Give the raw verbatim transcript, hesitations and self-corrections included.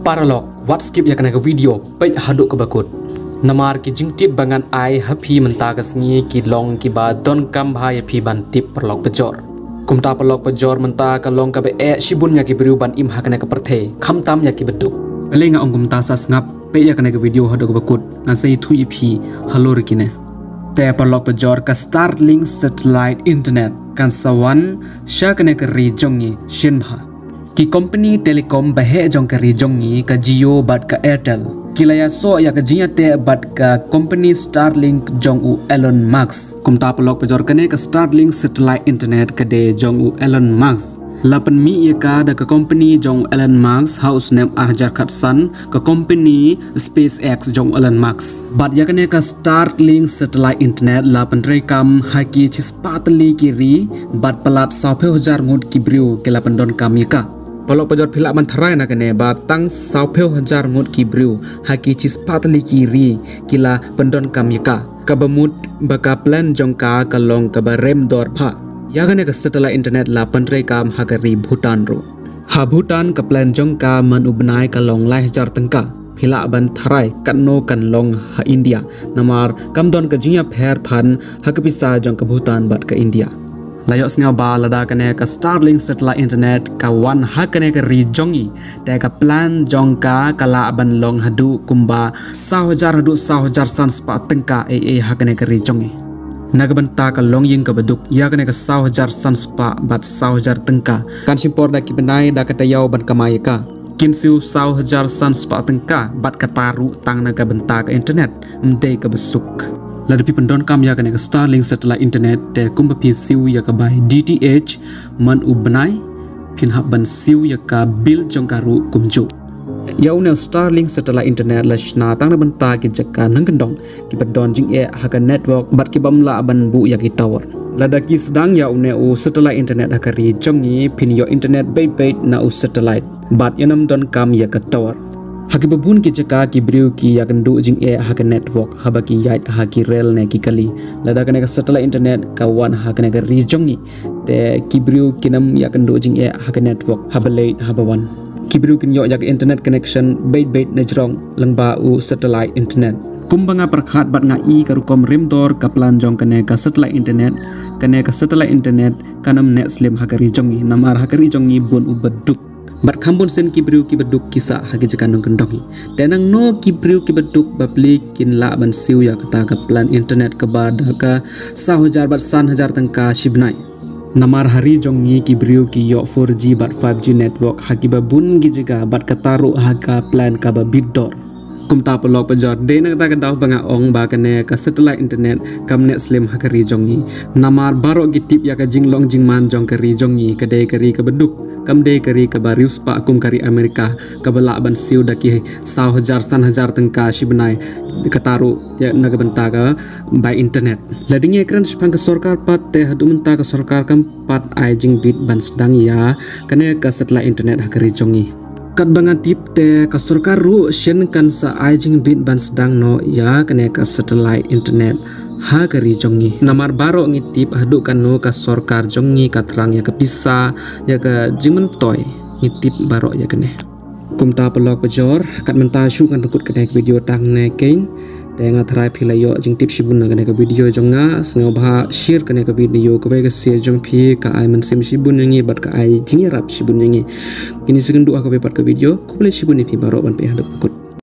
Paralok, wat skip ïa kane ka video, peit haduh kaba kut. Namar ki jingtip ba ngan ai ha phi mynta ka sngi ki long kiba donkam bha ïa phi ban tip paralok bajor. Kumta paralok bajor, mynta ka long kaba eh shibun ïa ki briew ban im ha kane ka pyrthei, khamtam ïa kiba duk. Balei nga ong kumta, sa sngap, peit ïa kane ka video haduh kaba kut, ngan sa ïathuh ïa phi halor kine. Te paralok bajor, ka Starlink satellite internet kan sa wan sha kane ka ri jong ngi shen bha. Ki company telecom ba heh jong ka ri jong ngi, ka Jio bad ka Airtel, ki la ïasoh ïa ka jingïateh bad ka company Starlink jong u Elon Musk. Kumta paralok bajor, kane ka Starlink satellite internet ka dei jong u Elon Musk. La pynmih ïa ka da ka company jong u Elon Musk ha u snem ar hajar khatsan, ka company SpaceX jong u Elon Musk. Bad ïa kane ka Starlink satellite internet la pyntreikam ha ki shispah tylli ki ri, bad palat sawphew hajar ngut ki briew ki la pyndonkam ïa ka. Paralok bajor, phi lah ban tharai na kane ba tang sawphew hajar ngut ki briew ha ki shispah tylli ki ri ki la pyndonkam ïa ka. Kaba mut ba ka plan jong ka ka long kaba rem dor bha. Ïa kane ka satellite internet la pyntreikam ha ka ri Bhutan ruh. Ha Bhutan ka plan jong ka man u bnai ka long lai hajar tyngka. Phi lah ban tharai katno kan long ha India, namar kam don ka jingïapher than ha ka pisa jong ka Bhutan bad ka India. La ïohsngew ba lada kane ka Starlink satellite internet ka wan ha kane ka ri jong ngi, te ka plan jong ka ka lah ban long haduh kumba saw hajar haduh saw hajar san spah tyngka ei ei ha kane ka ri jong ngi. Na ka bynta ka longïing kaba duk, ïa kane ka saw hajar san spah bad saw hajar tyngka kan shim por da ki bnai da ka taïew ban kamai ïa ka. Kin siew saw hajar san spah tyngka bad kata ruh tang na ka bynta ka internet, ym dei kaba suk. Lada phi pyndonkam ïa kane ka Starlink satellite internet, te kumba phi siew ïa ka bai D T H man u bnai, phin hap ban siew ïa ka bill jong ka ruh kumjuh. Ïa une u Starlink satellite internet la shna tang na bynta ki jaka nongkyndong kiba don jingeh ha ka network bad kibym lah ban buh ïa ki tower. Lada ki sdang ïa une u satellite internet ha ka ri jong ngi, phin ïoh internet beit beit na u satellite bad ym donkam ïa ka tower. Ha kiba bun ki jaka ki briew ki ïakynduh jingeh ha ka network haba ki ïaid ha ki rel ne ki kali. Lada kane ka satellite internet ka wan ha kane ka ri jong ngi, te ki briew kin ym ïakynduh jingeh ha ka network haba leit haba wan. Ki briew kin ïoh ïa ka internet connection beit beit na jrong lyngba u satellite internet. Kumba nga pyrkhat bad nga i ka rukom rem dor ka plan jong kane ka satellite internet, kane ka satellite internet kan ym neh slem ha ka ri jong ngi, namar ha ka ri jong ngi bun uba duk. Bad kham bun sien ki briew kiba duk ki sah ha ki jaka nongkyndong hi. Te nangno ki briew kiba duk bapli kin lah ban siew ïa kata ka plan internet kaba da ka saw hajar bad san hajar tyngka shi bnai. Namar ha ri jong ngi ki briew ki ïoh four G bad five G network ha kiba bun ki jaka bad kata ruh ha ka plan kaba bit dor. Kumta paralok bajor, dei na kata ka daw ba nga ong ba kane ka satellite internet kam neh slem ha ka ri jong ngi. Namar baroh ki tip ïa ka jinglong jingman jong ka ri jong ngi, ka dei ka ri kaba duk, kam dei ka ri kaba riewspah kum ka ri Amerika kaba lah ban siew da ki saw hajar san hajar tyngka shi bnai, kata ruh ïa na ka bynta ka bai internet. Lada ngi ïakren shaphang ka sorkar pat, te haduh mynta ka sorkar kam pat ai jingbit ban sdang ïa kane ka satellite internet ha ka ri jong ngi. Katba nga tip te ka sorkar ruh shen kan sa ai jingbit ban sdang noh ïa kane ka satellite internet ha ka ri jong ngi. Namar baroh ngi tip haduh katno ka sorkar jong ngi ka thrang ïa ka pisa, ïa ka jingmyntoi, ngi tip baroh ïa kane. Kumta paralok bajor, kat mynta shu ngan kut kane ka video tang ne keiñ. Te nga tharai phi la ïoh jingtip shibun na kane ka video jong nga, sngewbha share kane ka video, kawei ka share jong phi ka ai mynsiem shibun ïa ngi bad ka ai jingïarap shibun ïa ngi. Ngin ïasngewduh ha kawei pat ka video, khublei shibun ïa phi baroh, ban peit haduh kut.